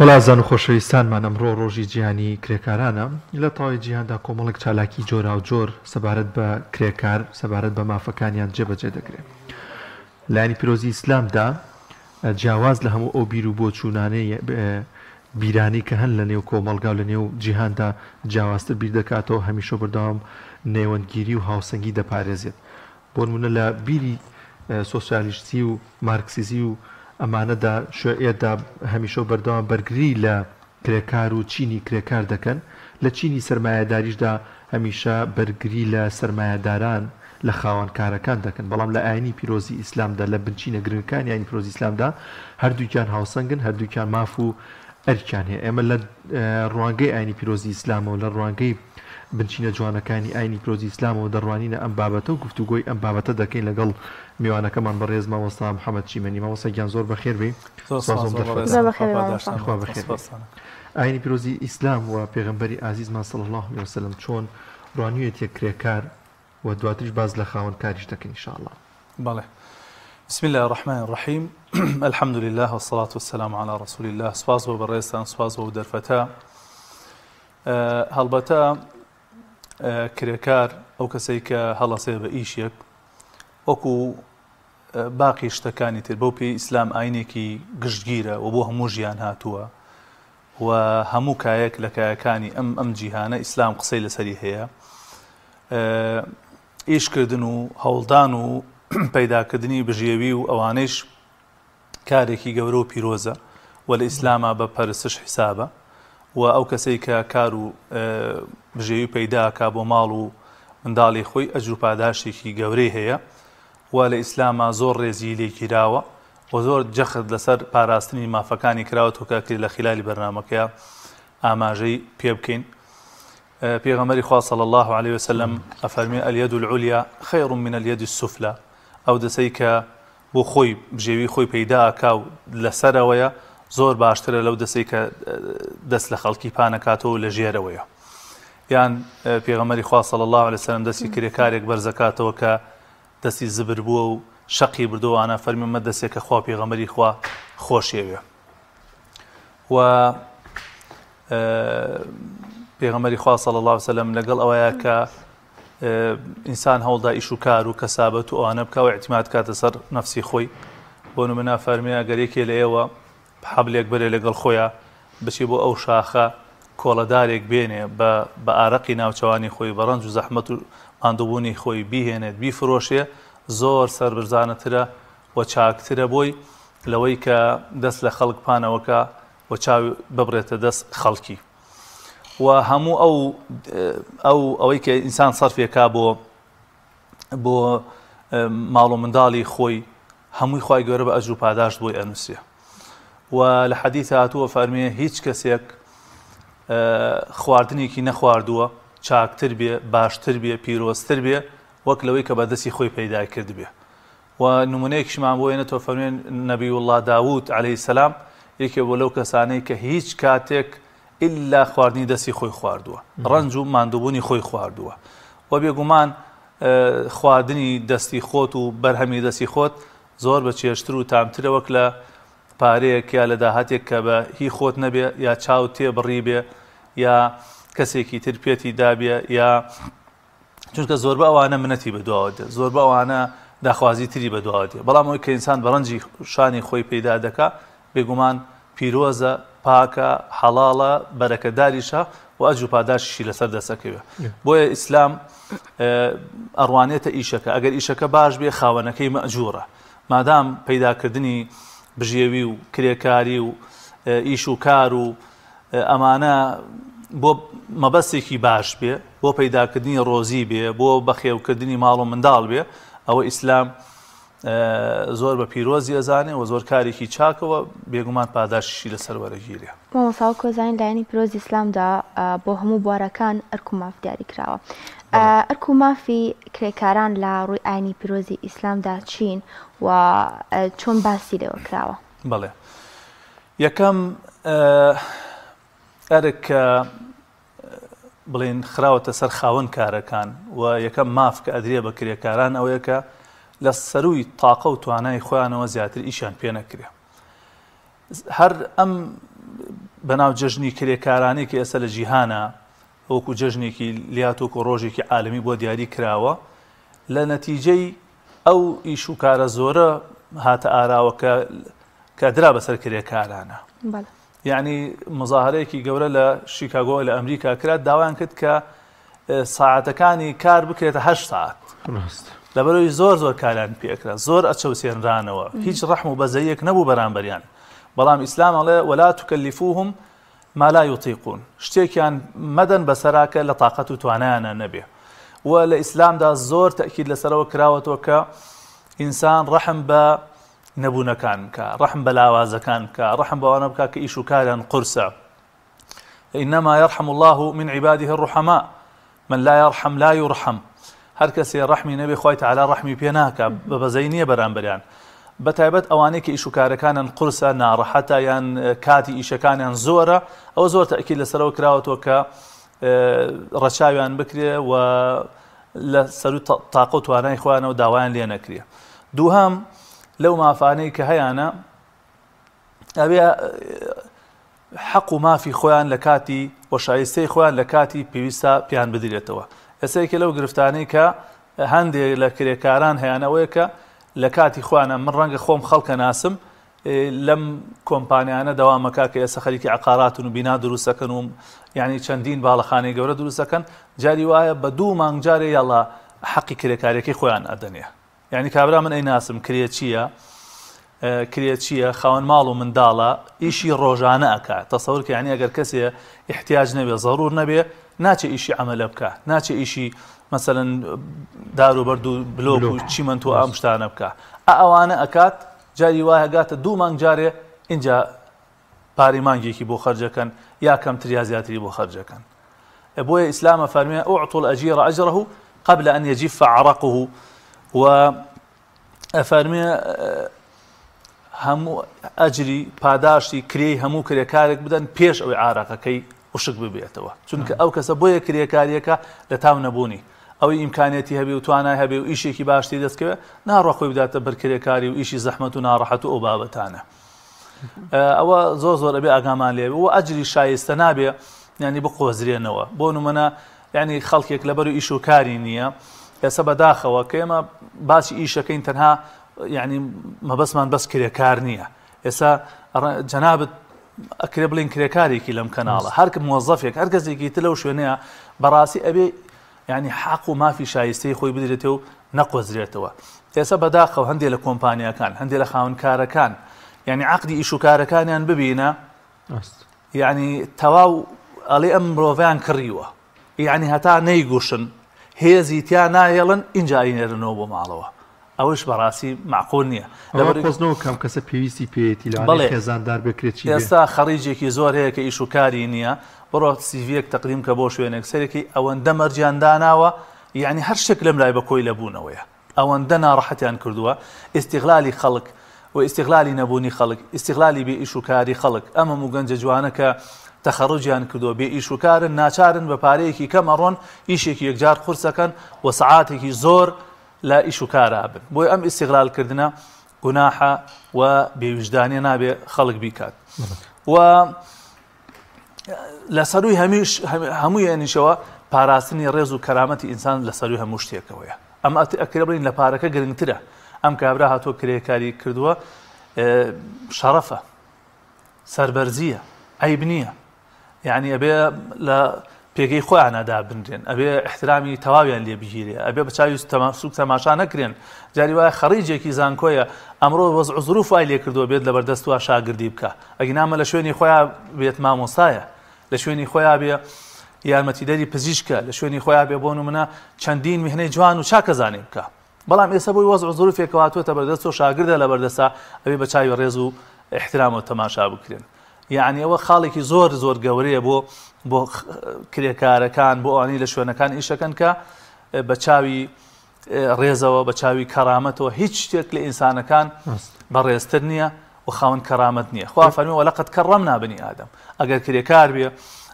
وەڵا ئازیزان و خۆشەویستانمان ئەمڕۆ ڕۆژی جیهانی کرێکارانە، لە تەواوی جیهاندا کۆمەڵێک چالاکی جۆراوجۆر سەبارەت بە کرێکار، سەبارەت بە مافەکانیان جێبەجێ دەکرێت. لایەنی پیرۆزی ئیسلامدا جیاواز لە هەموو ئەو بیر و بۆچوونانەی بیرانەی کە هەن لە نێو کۆمەڵگا و لە نێو جیهاندا جیاوازتر بیر دەکاتەوە، هەمیشە بەردەوام نێوەندگیری و هاوسەنگی دەپارێزێت. بۆ نموونە لە بیری سۆسیالیستی و مارکسیزی و ئەمانەدا، شیوعیەتدا هەمیشە و بەردەوام بەرگری لە کرێکار و چینی کرێکار دەکەن، لە چینی سەرمایەداریشدا هەمیشە بەرگری لە سەرمایەداران، لە خاوەنکارەکان دەکەن، بەڵام لە ئاینی پیرۆزی ئیسلامدا، لە بنچینە گرنگەکانی ئاینی پیرۆزی ئیسلامدا هەردووکیان هاوسەنگن، هەردووکیان ماف و ئەرکیان هەیە. ئێمە لە ڕوانگەی ئاینی پیرۆزی ئیسلامەوە، لە ڕوانگەی بنچینە جوانەکانی ئاینی پیرۆزی ئیسلامەوە دەڕوانینە ئەم بابەتە و گفتوگۆی ئەم بابەتە دەکەین لەگەڵ میوانەکەمان بەڕێز مامۆستا محەمەد چیمەنی. مامۆستا گیان زۆر بەخێر بێی. زۆر سپاس سپاس بۆم بۆ دەرفەتە. بەڕێزتان. زۆر خوا بەخێر بێی پاداشتان مامۆستا. خوا باتەوە. بەخێر بێی. سپاستان. ئاینی پیرۆزی ئیسلام و پێغەمبەری ئازیزمان صلی اللە علیە وسلم چۆن ڕوانیویەتیە کرێکار و دواتریش باس لە خاوەن کاریش دەکەین ان شاء اللە. بەڵێ. بسم اللە الرحمن الرحیم الحمد للە والصلاة والسلام علی رسول اللە سپاس بۆ بەڕێزتان سپاس بۆ دەرفەتە. هەڵبەتە کرێکار ئەو کەسەی کە هەڵەسێ بە ئیشێک وەکو باقی شتەکانی تر بەو پێی ئیسلام ئاینێکی گشتگیرە و بۆ هەموو ژیان هاتووە و هەموو کایەک لە کایەکانی ئەم ئەم جیهانە ئیسلام قسەی لەسەری هەیە ئیشکردن و هەوڵدان و پەیداکردنی بژێوی و ئەوانەیش کارێکی گەورە و پیرۆزە و لە ئیسلاما بە پەرستش حیسابە و ئەو کەسەی کە کار و بژێوی پەیدا ئەکا بۆ ماڵ و منداڵی خۆی ئەجر و پاداشتێکی گەورەی هەیە و لە ئیسلاما زۆر ڕێزی لێ گیراوە و زۆر جەخت لەسەر پاراستنی مافەکانی کراوە کە ئەکرێ لە خیلالی بەرنامەکەیا ئاماژەی پێ بکەین. پێغەمبەری خوا صلی اللە علیه وسلم ئەفەرمێ الید العلیا خیر من الید السفلی ئەو دەسەی کە بۆ خۆی بژێوی خۆی پەیدا ئەکا و لەسەرەوەیە زۆر باشترە لەو دەسەی کە دەست لە خەڵکی پانەکاتەوە و لە ژێرەوەیە. یان پێغەمبەری خوا صلی اللە علیه وسلم دەستی کرێکارێک بەرزەکاتەوە کە دەستی زبر بووە و شەقی بردەوە ئانا فەرمی مە دەسێک کە خوا پێغەمبەری خوا خۆشیەوێ. و پێغەمبەری خوا صلی اللە علیه وسلم لەگەڵ ئەوەیە کە ئینسان هەوڵدا ئیش و کار و کەسابەت و ئەوانە بکا و اعتماد کاتە سەر نەفسی خۆی بۆ نمونە فەرمی ئەگەر یەکێ لە ئێوە حەبلێک بەرێ لەگەڵ خۆیان بچێ بۆ ئەو شاخە کۆڵەدارێک بێنێ بە بە ئارەقی ناوچەوانی خۆی بە ڕەنج و زەحمەت و ماندووبوونی خۆی بیهێنێت بیفرۆشێ زۆر سەربەرزانەترە و چاکترە بۆی لەوەی کە دەست لە خەڵک پانەوەکا و چاوی ببڕێتە دەست خەڵکی و هەموو ئەو ئەو ئەوەی کە ئینسان سەرفێکا بۆ بۆ ماڵ و منداڵی خۆی هەمووی خوای گەورە بە ئەجر و پاداشت بۆی ئەنووسێ و لە حەدیث هاتووە فەرمێ هیچ کەسێک خواردنێکی نەخواردووە چاکتر بێ باشتر بێ پیرۆزتر بێ وەک لەوەی کە بەدەستی خۆی پەیدا کردبێ و نمونەیەکیشمان بۆ ێنێتەوە فەرموێ نبی اللە داود علیە السلام یەکێ بووە لەو کەسانەی کە هیچ کاتێک ئیلا خواردنی دەستی خۆی خواردووە ڕەنج و ماندووبوونی خۆی خواردووە و بێگومان خواردنی دەستی خۆت و بەرهەمی دەستی خۆت زۆر بە چێژتر و تامترە وەک لە پارەیەک یا لە داهاتێک کە بە هی خۆت نەبێ یا چاو تێ بڕی بێ یا کەسێکی تر پێتی دابێ یا چونکە زۆربە ئەوانە منەتی بەدواوە دێت زۆربە ئەوانە داخوازی تری بەدواوە دێت بەڵام ئەوەی کە ئینسان بە ڕەنجی شانی خۆی پەیدا دەکا بێگومان پیرۆزە پاکە حەڵاڵە بەرەکەداریشە و ئەجر و پاداشیشی لەسەر دەسەکەوێ بۆیە ئیسلام ئەڕوانێتە ئیشەکە ئەگەر ئیشەکە باش بێ خاوەنەکەی مەجوورە مادام پەیداکردنی بژێوی و کرێکاری و ئیش و کار و ئەمانە بۆ مەبەستێکی باش بێ، بۆ پەیداکردنی ڕۆزی بێ، بۆ بەخێوکردنی ماڵ و منداڵ بێ، ئەوە ئیسلام زۆر بە پیرۆزی ئەزانێ و زۆر کارێکی چاکە و بێگومان پاداشتیشی لەسەر وەرەگیرێ. مامۆستا وەک ئەزانین لایەنی پیرۆزی ئیسلامدا بۆ هەموو بوارەکان ئەرک و ماف دیاری کراوە. ئەرک و مافی کرێکاران لە ڕووی ئاینی پیرۆزی ئیسلامدا چین و چۆن باسی لێوە کراوە؟ بەڵێ. یەکەم ئەرک کە بڵێن خراوەتە سەر خاوەن کارەکان و یەکەم ماف کە ئەدرێ بە کرێکاران ئەوەیە کە لە سەروی تاقە و توانای خۆیانەوە زیاتر ئیشیان پێ نەکرێ. هەر ئەم بەناو جەژنی کرێکارانەی کە ئێستا لە جیهانە وەکو جەژنێکی لاتۆک و ڕۆژێکی عالەمی بۆ دیاری کراوە لە نەتیجەی ئەو ئیش و کارە زۆرە هاتە ئاراوە کە کە درا بەسەر کرێکارانە. یەعنی مزاهرەیەکی گەورە لە شیکاگۆ لە ئەمریکا کرا داوایان کرد کە ساعتەکانی کار بکرێتە هەشت ساعت لەبەرەوەی زۆر زۆر کاریان پێکرا زۆر ئەچەوسێنرانەوە هیچ ڕەحم و بەزەیەک نەبوو بەرامبەریان بەڵام ئیسلام ئەڵێ ولا تکلفوهم ما لا یطیقون شتێکیان مەدەن بەسەرا کە لە تاقەت و توانایانە نەبێ و لە ئیسلامدا زۆر تەئکید لەسەرەوە کراوەتەوە کە ئینسان ڕەحم بە نەبوونەکان بکە ڕەحم بە لاوازەکان بکە ڕەحم بەوانە بکە کە ئیش و کاریان قورسە إنما يرحم الله من عباده الرحماء من لا يرحم لا يرحم هەر کەسێ ڕەحمی نەبێ خوای تەعالا ڕەحمی پێ ناکا بە بەزەی نییە بەرامبەریان بە تایبەت ئەوانەی کە ئیش و کارەکانیان قورسە ناڕەحەتە یان کاتی ئیشەکانیان زۆرە ئەوە زۆر تەئکید لەسەرەوە کراوەتەوە کە ڕەچاویان بکرێ و لە سەرو تاقە و توانای خۆیانەوە داوایان لێ نەکرێ دووهەم لەو مافانەی کە هەیانە ئەوێ حەق و مافی خۆیان لە کاتی و شایستەی خۆیان لە کاتی پێویستا پێیان بدرێتەوە. ئێستا یەکێ لەو گرفتانەی کە هەندێ لە کرێکاران هەیانە ئەوەیە کە لە کاتی خۆیانە من ڕەنگە خۆم خەڵکە ناسم لەم کۆمپانیانە دەوامەکە کە ئێستا خەریکی عقاراتن و بینا دروستەکەن و یعنی چەندین باڵەخانەی گەورە دروستەکەن جاری وایە بە دوو مانگ جارێ یاڵا حەقی کرێکاریەکەی خۆیان ئەدەنێ یانی کابرا من ئەیناسم کرێچییە کرێچییە خاوەن ماڵ و منداڵە ئیشی ڕۆژانە ئەکا تەسەور کە یانی ئەگەر کەسێ احتیاج نەبێ زەرور نەبێ ناچێ ئیشی عەمەلە بکا ناچێ ئیشی مەسەلەن دار و بەرد و بلۆک و چیمەنت و ئەم شتانە بکا ئەوانە ئەکات جاری وایە گاتە دوو مانگ جارێ ئینجا پارەی مانگێکی بۆ خەرجەکەن یا کەمتر یا زیاتری بۆ خەرجەکەن بۆیە ئیسلام ئەفەرموێ اعطوا الاجیر اجره قبل ان يجف عرقه و ئەفەرموێ هەموو ئەجری پاداشتی کرێی هەموو کرێکارێک بدەن پێش ئەوەی عارەقەکەی وشک ببێتەوە چونکە ئەو کەسە بۆیە کرێکاریەکە لە تاو نەبوونی ئەوەی ئیمکانیەتی هەبێ و توانای هەبێ و ئیشێکی باشتری دەستکەوێ ناڕە خۆی بداتە بەر کرێکاری و ئیشی زەحمەت و ناڕەحەت و ئەو بابەتانە ئەوە زۆر زۆر ئەبێ ئاگامان لێ و ئەجری شایستە نابێ ینی بقۆزرێنەوە بۆ نمونە ینی خەڵکێک لەبەر ئیش و کاری نییە ئێستا بەداخەوە کە ئێمە باسی ئیشەکەین تەنها یعنی مەبەستمان بەس کرێکار نییە ئێستا جەنابت ئەکرێ بڵین کرێکارێکی لەم کەناڵە هەر مۆزەفێک هەر کەسێکی تر لەو شوێنەیە بەڕاستی ئەبێ یانی حەق و مافی شایستەی خۆی بدرێتێ و نەقۆزرێتەوە. ئێستا بەداخەوە هەندێ لە کۆمپانیاکان، هەندێ لە خاوەن کارەکان، یانی عەقدی ئیش و کارەکانیان ببینە، یانی تەواو ئەڵێ ئەم مرۆڤیان کڕیوە، یانی هەتا نەیگوشن هێزی تیا ناهێڵن ئینجا ئەینێرنەوە بۆ ماڵەوە. ئەوەش بەڕاستی مەعقول نییە. لەبەر قۆزنەوە کام کەسە پێویستی پێیەتی لەوانەیە خێزاندار بێ کرێچی بێ. ئێستا خەڕیجێکی زۆر هەیە کە ئیش و کاری نییە، بڕۆ سیڤیەک تەقدیم کە بۆ شوێنێک سەرێکی ئەوەندە مەرجیان داناوە یەعنی هەر شتێک لەم لای بە کۆیلە بوونەوەیە ئەوەندە ناڕەحەتیان کردووە ئیستیغلالی خەڵک و ئیستیغلالی نەبوونی خەڵک ئیستیغلالی بێ ئیش و کاری خەڵک ئەم هەموو گەنجە جوانە کە تەخەڕوجیان کردووە بێ ئیش و کارن ناچارن بە پارەیەکی کەم ئەڕۆن ئیشێکی یەکجار قورسەکەن و سەعاتێکی زۆر لە ئیش و کارا بن بۆیە ئەم ئیستیغلال کردنە گوناحە و بێویژدانیە نابێ خەڵک بیکات و لە سەروی هەمیش هەموو یانیشەوە پاراستنی ڕێز و کەرامەتی ئینسان لە سەروی هەموو شتێکەوەیە ئەم ئەکرێ بڵین لە پارەکە گرنگترە ئەم کابرا هاتووە کرێکاری کردووە شەڕەفە سەربەرزیە عیب نییە یانی ئەبێ لە پێگەی خۆیانە دابنرێن ئەبێ احترامی تەواویان لێ بگیرێ ئەبێ بە چاوی سوک تەماشا نەکرێن جاری وایە خەڕیجێکی زانکۆیە ئەمڕۆ وەزع و زروف وای لێ کردووە بێت لەبەردەست وا شاگردی بکە ئەگینامە لە شوێنی خۆیان بێت مامۆستایە لە شوێنی خۆیان بێ یارمەتیدەری پزیشکە لە شوێنی خۆیان بێ بۆ نمونە چەندین میهنەی جوان و چاکەزانێ بکە بەڵام ئێستا بۆی وەزع و زروفێک هاتووەتە بەردەست و شاگردە لەبەردەستا ئەبێ بە چاوی ڕێز و ئیحترامەوە تەماشا بکرێن یعنی ئەوە خاڵێکی زۆر زۆر گەورەیە بۆ بۆ کرێکارەکان بۆ ئەوانەی لە شوێنەکان ئیشەکەن کە بە چاوی ڕێزەوە بە چاوی کەرامەتەوە هیچ شتێک لە ئینسانەکان بەڕێزتر نییە و خاوەن کەرامەت نییە خوا فەرمی ولقد كرمنا بني آدم ئەگەر کرێکار بێ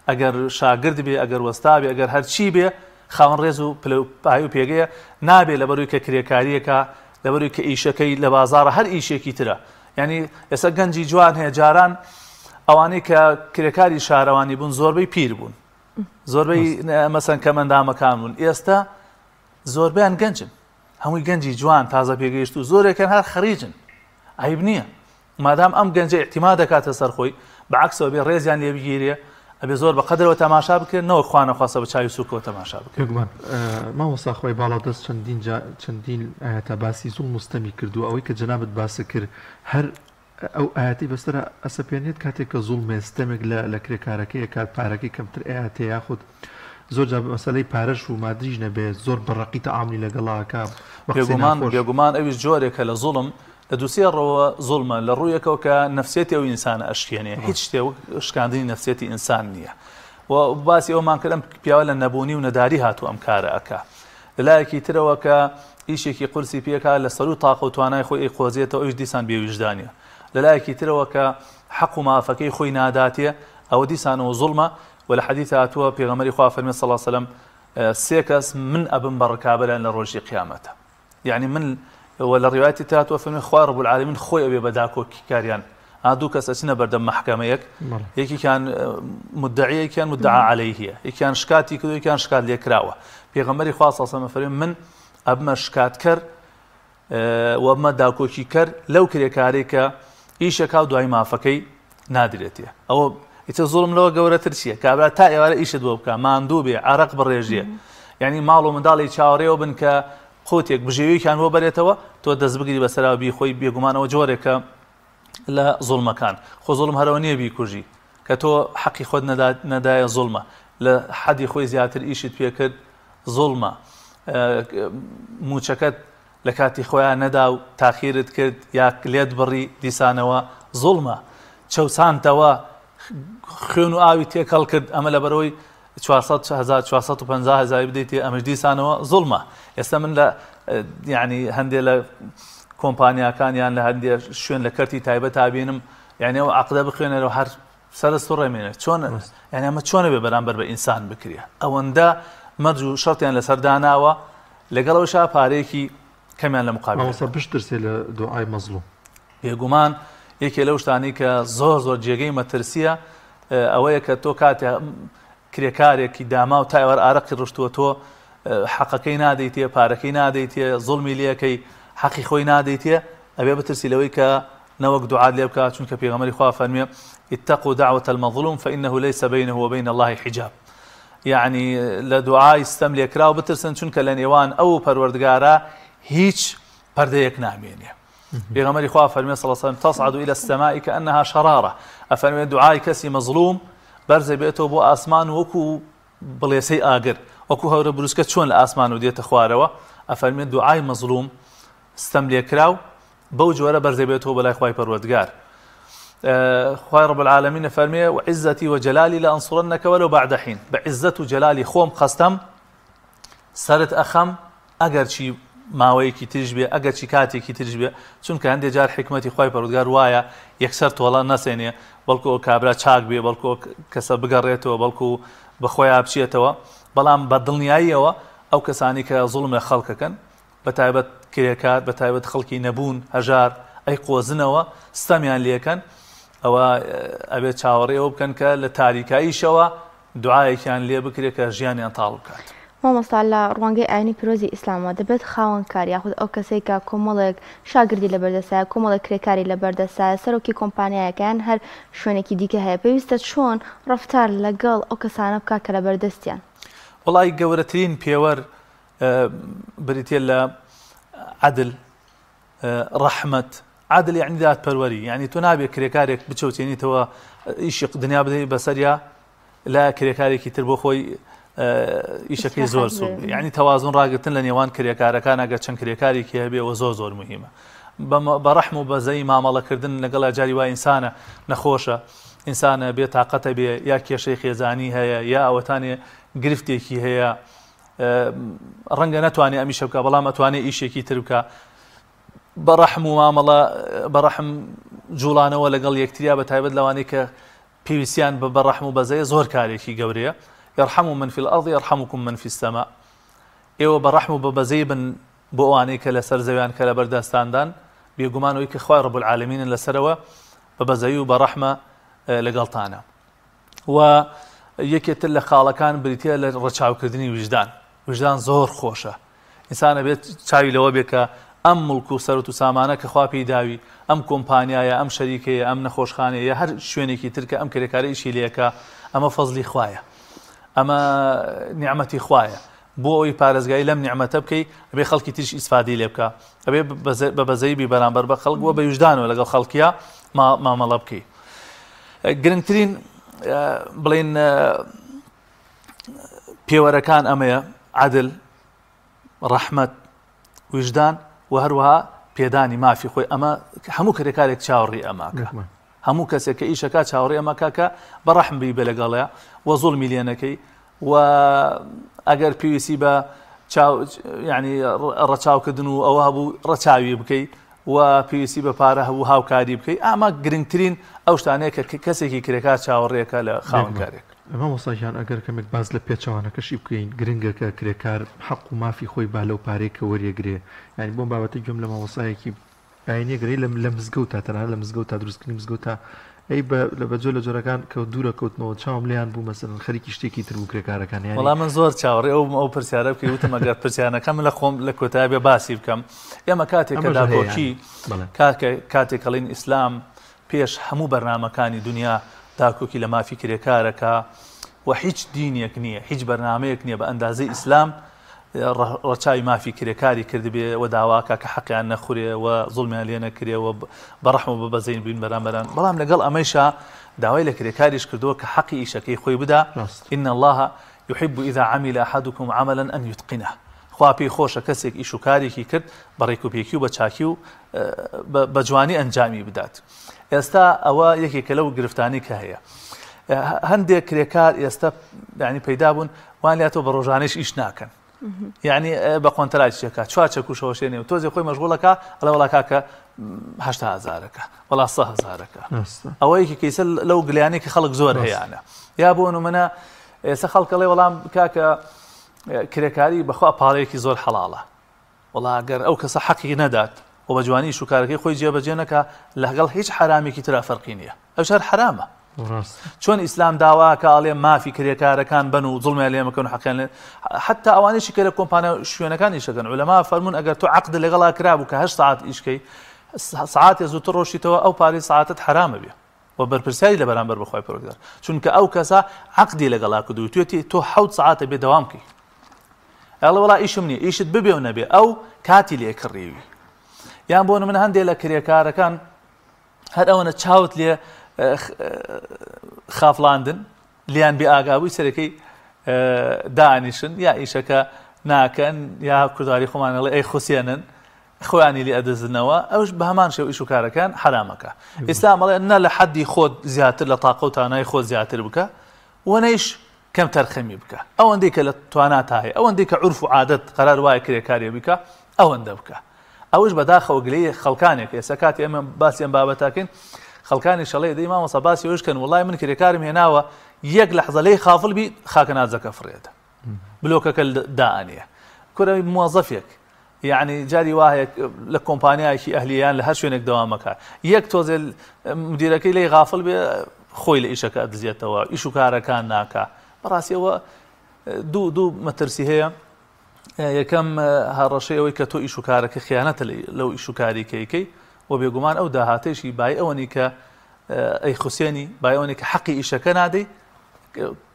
ئەگەر شاگرد بێ ئەگەر وەستا بێ ئەگەر هەرچی بێ خاوەن ڕێز و پلە و پایە و پێگەیە، نابێ لەبەروی کە کرێکارییەکە، لەبەروی کە ئیشەکەی لە بازاڕە هەر ئیشێکی ترە. یانی ئێستا گەنجی جوان هەیە جاران ئەوانەی کە کرێکاری شارەوانی بوون زۆربەی پیر بوون زۆربەی مەسەن کەمەندامەکان بوون ئێستا زۆربیان گەنجن هەمووی گەنجی جوان تازە پێگەیشت و زۆرێکیان هەر خەریجن عیب نییە مادام ئەم گەنجە ئیعتیماد دەکاتە سەر خۆی، بە عەکسەوە ئەبێ ڕێزیان لێ بگیرێ، ئەبێ زۆر بە قەدرەوە تەماشا بکرێن نەوەک خوا نەخواستە بە چاوی سووکەوە تەماشا بکرێن. بێگومان مامۆستا خوای باڵادەست چەندین جا چەندین ئایەتا باسی زوڵم و ستەمی کردووە ئەوەی کە جەنابت باست کرد هەر ئەو ئایەتەی بەسەرا ئەسەپێنێت کاتێک کە زوڵمێ ستەمێک لە لە کرێکارەکەی ئەکات پارەکەی کەمتر ئەیاتێ یاخود زۆر جار مەسەلەی پارەش و مادریش نەبێ زۆر بە ڕەقی تەعامولی لەگەڵا ئەکا بە قسەی بێگومان ناخۆش. بێگومان ئەویش جۆرێکە لە زوڵم لە دووسێ ڕووەوە زوڵمە لە ڕوویەکەوە کە نەفسیەتی ئەو ئینسانە ئەشکێنێ هیچ شتێ وەک شکاندنی نەفسیەتی ئینسان نییە و باسی ئەومان کرد ئەم پیاوە لە نەبوونی و نەداری هاتوو ئەم کارە ئەکا لە لایەکی ترەوە کە ئیشێکی قورسی پێکا لە سەروو تاقە و توانای خۆی ئەیقۆزێتەوە ئەویش دیسان بێویژدانیە لە لایەکی ترەوە کە حەق و مافەکەی خۆی ناداتێ ئەوە دیسانەوە زوڵمە و لە حەدیث هاتووە پێغەمبەری خوا فەرمی صلی الله علیه و سلم سێ کەس من ئەبم بە ڕکابەریان لە ڕۆژی قیامەتە یعنی من و لە ڕیوایەتی تر هاتووە فەرمی خوای رب العالمین خۆی ئەبێ بە داکۆکیکاریان ئا دوو کەس ئەچنە بەردەم مەحکەمەیەک یەکێکیان مدعیە یەکیان مدعا عەلەیهیە یەکیان شکاتی کردو یەکیان شکات لێکراوە پێغەمبەری خوا صلی الله علیه و سلم فەرمی من ئەبمە شکاتکەر و ئەبمە داکۆکیکەر لەو کرێکارەی کە ئیشەکا و دوای مافەکەی نادرێتێ ئەوە ئیتر زوڵم لەوە گەورەتر چییە کابرا تا ئێوارە ئیشت بۆ بکە ماندوو بێ عرق بڕێژێ یعنی ماڵ و منداڵی چاوەڕێوە بن کە قوتێک بژێویەکیان بۆ بەرێتەوە تۆ دەست بگری بەسەرا بیخۆی بێگومانەوە جۆرێکە لە زوڵمەکان خۆ زوڵم هەرەوە نییە بیکوژی کە تۆ حەقی خۆت نەدایە زوڵمە لە حەدی خۆی زیاتر ئیشت پێکرد زوڵمە موچەکەت لە کاتی خۆیان نەدا و تاخیرت کرد یا لێت بڕی دیسانەوە زوڵمە چەوسانتەوە خوێن و ئاوی تێکەڵ کرد ئەمە لەبەرەوەی 400 هەزار 450 هەزاری بدەیتێ ئەمەش دیسانەوە زوڵمە ئێستا من لە یعنی هەندێ لە کۆمپانیاکان یان لە هەندێ شوێن لە کەرتی تایبەت بینم یعنی ئەو عقدە بخوێنەرەوە هەر سەرت سوڕێمێنێت چۆن یعنی ئەمە چۆنە بێ بەرامبەر بە ئینسان بکرێ ئەوەندە مەرج و شەرتیان لەسەر داناوە لەگەڵ ئەوشا پارەیەکی کەمیان لە مقابل مامۆستا بشترسێ لە دوعای مەزڵوم. بێگومان یەکێ لەو شتانەی کە زۆر زۆر جێگەی مەترسیە ئەوەیە کە تۆ کاتێ کرێکارێکی داماو تا ئێوار ئارەقی ڕشتووە تۆ حەقەکەی نادەیتێ پارەکەی نادەیتێ زوڵمی لێکەی حەقی خۆی نادەیتێ ئەبێ بترسی لەوەی کە نەوەک دوعات لێ بکات چونکە پێغەمبەری خوا فەرمی اتقوا دعوة المظلوم فإنه ليس بينه وبين الله حجاب یعنی لە دوعای ستەم لێکراو بترسن چونکە لە نێوان ئەو و پەروەردگارە هیچ پەردەیەک نامێنێ پێغەمبەری خوا فەرمی صلی الله علیه و سلم تصعد الى السماء كأنها شرارة ئەفەرمێ دوعای کەسی مەزڵوم بەرزە بێتەوە بۆ ئاسمان وەکو بڵێسەی ئاگر وەکو هەورە بروسکە چۆن لە ئاسمان و دێتە خوارەوە ئەفەرمێ دوعای مەزڵوم ستەم لێکراو بەو جۆرە بەرزەبێتەوە بەلای خوای پەروەردگار خوای رب العالمین فەرمێ وعزتی وجلالی لانصرنک ولو بعد حین بە عزت و جەلالی خۆم قەستەم سەرت ئەخەم ئەگەرچی ماوەیەکی تریش بێ ئەگەرچی کاتێکی تریش بێ چونکە هەندێک جار حکمەتی خوای پەروەردگار وایە یەکسەر تۆڵە نەسێنێ بەڵکو ئەو کابرا چاک بێ بەڵکو کەسە بگەڕێتەوە بەڵکو بەخۆیا بچێتەوە بەڵام بە دڵنیاییەوە ئەو کەسانی کە زوڵم لە خەڵکەکەن بەتایبەت کرێکار، بەتایبەت خەڵکی نەبوون، هەژار، ئەیقۆزنەوە، ستەمیان لێکەن، ئەوە ئەبێت چاوەڕێی ئەوە بکەن کە لە تاریکاییشەوە دوعایەکیان لێ بکرێت کە ژیانیان تاڵ بکات. مامۆستا لە ڕوانگەی ئاینی پیرۆزی ئیسلامەوە دەبێت خاوەن کار یاخود ئەو کەسەی کە کۆمەڵێک شاگردی لەبەردەستایە کۆمەڵێک کرێکاری لەبەردەستایە سەرۆکی کۆمپانیایەکە یان هەر شوێنێکی دیکە هەیە پێویستە چۆن ڕەفتار لەگەڵ ئەو کەسانە بکات کە لەبەردەستیان؟ وەڵای گەورەترین پێوەر بریتیە لە عەدل ڕەحمەت عادل یعنی دادپەروەری یعنی تۆ نابێت کرێکارێک بچەوتێنیتەوە ئیشی دنیا بدەی بەسەریا لا کرێکارێکی تر بۆ خۆی ئیشەکەی زۆر سوک یعنی تەوازن ڕاگرتن لە نێوان کرێکارەکان ئەگەر چەند کرێکارێکی هەبێ و زۆر زۆر مهمە بە ڕەحم و بەزەی مامەڵەکردن لەگەڵ جاری وا ئینسانە نەخۆشە ئینسانە بێ تااقەتە بێ یا کێشەی خێزانی هەیە یا ئەوەتانێ گرفتێکی هەیە ڕەنگە نەتوانێ ئەمیشە بکە بەڵام ئەتوانێ ئیشێکی تر بکە بە ڕەحم و مامەڵە بە ڕەحم جوڵانەوە لەگەڵ یەکتریا بە تایبەت لەوانەی کە پێویستیان بە بە ڕەحم و بەزەیە زۆر کارێکی گەورەیە ارحموا من في الأرض يرحمكم من في السماء ئێوە بە ڕەحم و بە بەزەی بن بۆ ئەوانەی کە لەسەر زەویان کە لەبەر دەستاندان بێگومان ئەوی کە خوای رب العالمینن لەسەرەوە بە بەزەی و بە ڕەحمە. لەگەڵتانە. و یەکێ تر لە خاڵەکان بریتیە لە ڕەچاوکردنی ویژدان. ویژدان زۆر خۆشە. ئینسان ئەبێت چاوی لەوە بێ کە ئەم موڵک و سەروت و سامانە کە خوا پێی داوی، ئەم کۆمپانیایە، ئەم شەریکەیە، ئەم نەخۆشخانەیە یا هەر شوێنێکی تر کە ئەم کرێکارە ئیشی لێ ئەکا، ئەمە فەزڵی خوایە. ئەمە نیعمەتی خوایە. بۆ ئەوەی پارێزگاری لەم نیعمەتە بکەی، ئەبێ خەڵکی تریش ئیسفادەی لێ بکا. ئەبێ بە بەزەیی بی بەرامبەر بە خەڵک و بە ویژدانەوە لەگەڵ خەڵکیا مامەڵە بکەی. گرنگترین بڵێن پێوەرەکان ئەمەیە، عەدل، ڕەحمەت، ویژدان و هەروەها پێدانی مافی خۆی. ئەمە هەموو کرێکارێک چاوەڕێی ئەماکە. هەموو کەسێک کە ئیشەکە چاوەڕێی ئەمەکە کە بە ڕەحم بی بە لەگەڵیا و زوڵمی لێ نەکەی و ئەگەر پێویستی بە یعنی ڕەچاوکردن و ئەوە هەبوو ڕەچاوی بکەی و پێویستی بە پارە هەبوو هاوکاری بکەی. ئەمە گرنگترین ئەو شتانەیە کە کەسێکی کرێکار چاوەڕێکە لە خاوەنکارێک. مامۆستا گیان ئەگەر کەمێک باس لە پێچەوانەکەشی بکەین گرنگە کە کرێکار حەق و مافی خۆی با لەو پارەی کە وەریەگرێ یانی بۆم بابەتە گوێم لە مامۆستایەکی ئاینیە گرێ لە مزگەوتا تەنانەت لە مزگەوتا دروستکردنی مزگەوتا ئەی بە لە بە جۆر لە جۆرەکان کە دوورە کەوتنەوە چاوم لێیان بوو مەسەلەن خەریکی شتێکی تر بوو کرێکارەکان یانی وەڵا من زۆر چاوەڕێ ئەو ئەو پرسیارە بکەی وتم ئەگەر پرسیارەکەم من لە خۆم لە کۆتایی بێ باسی بکەم ئێمە کاتێک کە ئەمەش هەیە داکۆکی یانی بەڵێ کاکە کاتێک ئەڵێین ئیسلام پێش هەموو بەرنامەکانی دنیا داکۆکی لە مافی کرێکارەکە و هیچ دینێک نییە هیچ بەرنامەیەک نییە بە ئەندازەی ئیسلام ڕەچاوی مافی کرێکاری کردبێ و داواکا کە حەقیان نەخورێ و زوڵمیان لێ نەکرێ و بە ڕەحم و بە بەزەین بین بەرامبەران. بەڵام لەگەڵ ئەمەیشا داوای لە کرێکاریش کردووە کە حەقی ئیشەکەی خۆی بدا، ان اللە یحب اذا عمل احدکم عملا ان یتقنه، خوا پێی خۆشە کەسێک ئیش و کارێکی کرد بە ڕێکوپێکی و بە چاکی و بە جوانی ئەنجامی بدات. ئێستا ئەوە یەکێکە لەو گرفتانەی کە هەیە. هەندێک کرێکار ئێستا یعنی پەیدا بوون وان لاتەوە بە ڕۆژانەیش ئیش ناکەن یعنی بە کۆنتراک چێکا چوار چەکوشەوە شێنێ و تۆزێ خۆی مەشغوڵەکە ئەڵێ وڵا کاکە هەشتا هەزارەکە وڵا سە هەزارەکە ئەوە یەکی کەیسە لەو گلیانەی کە خەڵک زۆر هەیەە یا بۆ نمونە ئێستا خەڵکەڵێ وەڵام کاکە کرێکاری بەخوا پارەیەکی زۆر حەڵاڵە وەڵا گەر ئەو کەسە حەقی نەدات و بە جوانی ئیش و کارەکەی خۆی جێبەجێ نەکا لەگەڵ هیچ حەرامێکی ترا فەرقی نییە ئەوش هەر حەرامە. چۆن ئیسلام داوا کە ئەڵێ مافی کرێکارەکان بن و زوڵمیان لێ مەکەن و حەقیان لێ حتا ئەوانەیشی کە لە کۆمپانیا شوێنەکان ئیشەکەن عولەما فەرموون ئەگەر تۆ عەقد لەگەڵا کرابوو کە هەشت سەعات ئیشکەی سەعاتێ زووتر ڕۆشتیتەوە ئەو پارەی سەعاتت حەرامە بێ و بەرپرسیاری لە بەرامبەر بە خوای پەروەردگار چونکە ئەو کەسە عەقدی لەگەڵا کردووی توێتی تۆ حەوت سەعاتە بێ دەوام کەی ئەڵێ وەڵا ئیشم نییە ئیشت ببێ و نەبێ ئەو کاتی لێ کڕیوی یان بۆ من هەندێک لە کرێکارەکان هەر ئەوەنە چاوت لێ خافڵاندن لیان بێ ئاگابووی سەرەکەی دانیشن یا ئیشەکە ناکەن یا کورداری خۆمان ئەڵێ ئەی خوسێنن خۆیانی لێ ئەدزنەوە ئەوش بە هەمان شێوە ئیش و کارەکان حەرامەکە ئیسلام ئەڵێ نە لە حەدی خۆت زیاتر لە تاقە و تانای خۆت زیاتر بکە و نەیش کەم تەرخەمی بکە ئەوەندەی کە لە تواناتا هەیە ئەوەندەی کە عورف و عادەت قەرار وایە کرێکاریە بکە ئەوەندە بکە ئەوش بەداخەوە گلەیی خەڵکانێک ئێستا کاتی ئێمە باسی ئەم بابەتەکەین خەڵکانی شەڵێ دەی مامۆستا باسی ئەوش کەن وڵای من کرێکارم هێناوە یەک لەحزە لێی خافڵ بی خاکە نازەکە فڕێدە بلۆکەکە دائەنێ کورە موەزەفێک یعنی جاری وا هەیە لە کۆمپانیایەکی ئەهلیان لە هەر شوێنێک دەوامەکە یەک تۆزێ مدیرەکەی لی غافل بێ خۆی لە ئیشەکە ئەدزێتەوە ئیش و کارەکان ناکا بەڕاستیەوە دوو دوو مەترسی هەیە یەکەم هەڕەشەی ئەوەی کە تۆ ئیش و کارەکە خیانەتە لەو ئیش و کاری کەیکەی و بێگومان ئەو داهاتەیشی بای ئەوەنی کە ئەی خوسێنی بای ئەوەنی کە حەقی ئیشەکە نادەی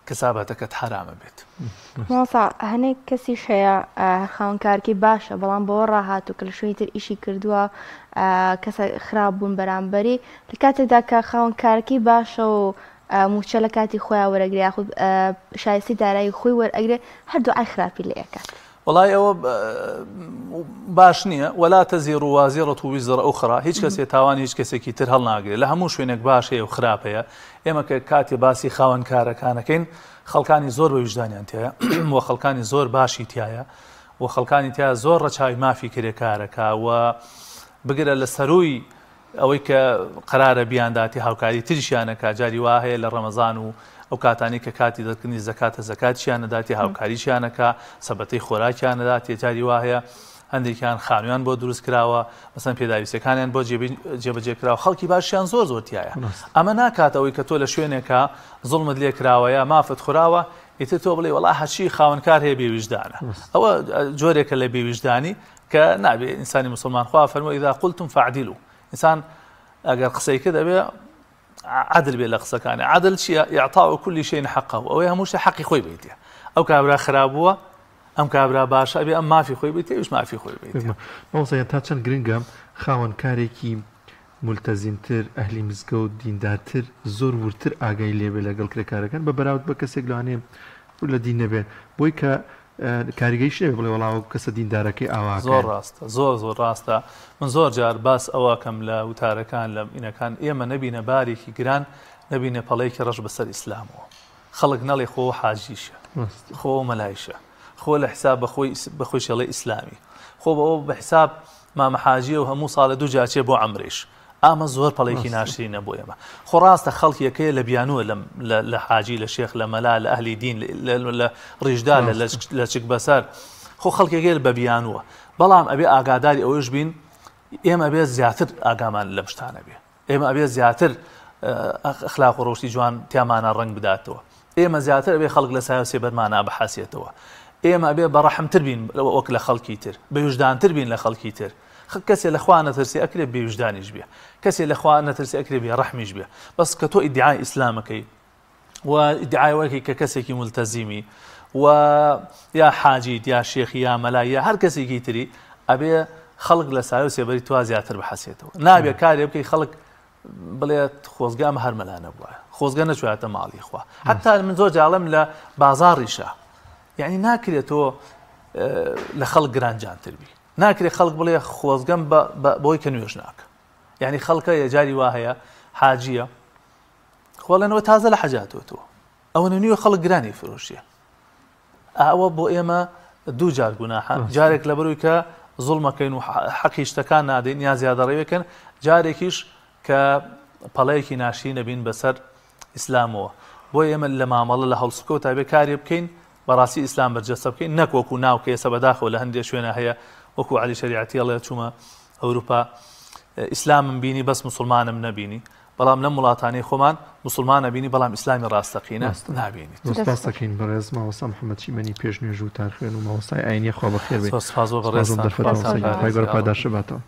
کەسابەتەکەت حەرامە بێت. مامۆستا هەنێک کەسیش هەیە خاوەن کارکەی باشە بەڵام بەوە ڕاهاتوو کە لە شوێنی تر ئیشی کردووە کەسە خراپ بوون بەرامبەری لە کاتێکدا کە خاوەن کارەکەی باشە و مووچە لە کاتی خۆیان وەرەگرێ یاخود شایستی دارایی خۆی وەرئەگرێ هەر دوعای خراپی لێ ئەکات. وەڵای ئەوە باش نییە ولا تزیر وازرة وزر أخرى هیچ کەسێ تاوانی هیچ کەسێکی تر هەڵناگرێت لە هەموو شوێنێک باش هەیە و خراپ هەیە ئێمە کە کاتێ باسی خاوەن کارەکانەکەین خەڵکانی زۆر بە ویژدانیان تایە و خەڵکانی زۆر باشی تایە و خەڵکانی تیا زۆر ڕەچاوی مافی کرێکارەکە و بگرە لە سەروی ئەوەی کە قەرارە بیانداتێ هاوکاری تریشیان ئەکا، جاری وا هەیە لە ڕەمەزان و ئەو کاتانەی کە کاتی دەرکردنی زەکاتە زەکاتیشیان ئەداتێ هاوکاریشیان ئەکا، سەبەتەی خۆراکیان ئەداتێ، جاری وا هەیە هەندێکیان خانوویان بۆ دروست کراوە، مەسەلەن پێداویستیەکانیان بۆ جێبەجێ کراوە، خەڵکی باشیان زۆر زۆر تیایە. ئەمە ناکات ئەوەی کە تۆ لە شوێنێکا زوڵمت لێ کراوە یا مافت خوراوە، ئیتر تۆ بڵێی وەڵا هەرچی خاوەنکار هەیە بێویژدانە. ئەوە جۆرێکە لە بێویژدانی کە نابێ ئینسانی موسڵمان خوا فەرمووی اذا قلتم فاعدلوا ئینسان ئەگەر قسەی کرد ئەبێ عەدل بێ لە قسەکانی. عەدل چییە؟ اعطاء كل شيء حقه ئەوەی هەموو شتێ حەقی خۆی بەیتێ. ئەو کابرا خراپ بووە ئەم کابرا باشە ئەبێ ئەم مافی خۆی بیتێ ئەویش مافی خۆی بیتێ. مامۆستا گیان تا چەند گرنگە خاوەن کارێکی مولتەزیمتر ئەهلی مزگەوت دیندارتر زۆر وردتر ئاگای لێبێ لەگەڵ کرێکارەکان بە بەراورد بە کەسێک لەوانەیە ڕوو لە دین نەبێ بۆی کە کاریگەریش نەبێ بڵێ وەڵا ئەو کەسە دیندارەکەی ئاوا زۆر ڕاستە زۆر زۆر ڕاستە من زۆر جار باس ئەوەکەم لە وتارەکان لە ئینەکان ئێمە نەبینە بارێکی گران نەبینە پەڵەیەکی ڕەش بەسەر ئیسلامەوە خەڵک نەڵێ خۆ حاجیشە خۆ مەلایشە خۆ لە حساب بەخۆی بەخۆی شێڵێ ئیسلامی خۆ بەوە بە حساب مامە حاجیە و هەموو ساڵە دوو جاچێ بۆ عەمرەیش ئامە زۆر پەڵێکی ناشرینە بۆ ئێمە خۆ ڕاستە خەڵکیەکەیە لە بیانووە لەم لە حاجی لە شێخ لە مەلا لە ئەهلی دین لە ڕیشدا لە لە چک بەسەر خۆ خەڵکێکەیە بە بیانووە بەڵام ئەبێ ئاگاداری ئەوەش بین ئێمە بێ زیاتر ئاگامان لەم شتانە بێ ئێمە ئەبێ زیاتر ئەخلاق و ڕەوشتی جوان تیامانە ڕەنگ بداتەوە ئێمە زیاتر ئەبێ خەڵک لە سایە و سێبەرمانا بحەسێتەوە ئێمە ئەبێ بە ڕەحمتر بین وەک لە خەڵکی تر بە ویژدانتر بین لە خەڵکی تر کەسێ لە خوا نەترسێ ئەکرێ بێویژدانیش بێ کەسێ لە خوا نەترسێ ئەکرێ بێ ڕەحمیش بێ بەس کە تۆ ئیدعای ئیسلامەکەی و ئیدعای وەکی کە کەسێکی ملتەزیمی و یا حاجیت یا شێخی یا مەلا یا هەر کەسێکی تری ئەبێ خەڵک لە سایە و سێبەری توا زیاتر بحەسێتەوە نابێ کارێ بکەی خەڵک بڵێت خۆزگە ئەمە هەر مەلا نەبووە خۆزگە نەچوایەتە ماڵی خوا حتا من زۆر جاڵم لە بازاڕیشە یعنی ناکرێت تۆ لە خەڵک گرانجانتر بی ناکرێت خەڵک بڵێ خۆزگەم بۆی کە نوێژ ناکە یعنی خەڵکە یەجاری وا هەیە حاجیە خۆڵێنەوە تازە لە حەجاتەوە ئەوەنە نوێ خەڵک گرانی فرۆشیە ئەوە بۆ ئێمە دوو جار گوناحە جارێک لەبەروی کە زوڵمەکەین و حەقی شتەکان نادەین یا زیادەڕەوێکن جارێکیش کە پەڵەیەکی ناشرین نەبین بەسەر ئیسلامەوە بۆ ئێمە لە مامەڵە لە هەڵسوکەوت تا بێ کارێ بکەین بەڕاستی ئیسلام بەرجەستە بکەین نەک وەکو ناو کە ئێستا بەداخەوە لە هەندێک شوێنە هەیە وەکو عەلی شەریعەتی ئەڵێ چوومە ئەوروپا ئیسلامم بینی بەس مسلمانم نەبینی بەڵام لەم وڵاتانەی خۆمان موسڵمان ئەبینی بەڵام ئیسلامی ڕاستەقینە نابینیت. زۆر سپاست دەکەین بەڕێز مامۆستا محمد چیمەنی پێش نوێژ و وتارخوێن و مامۆستای ئاینیە خوا بەخێر بێی. زۆر سپاس بۆ بەڕێزتان. خواتان خوای گەورە پارێزگار. پاداشت باتەوە.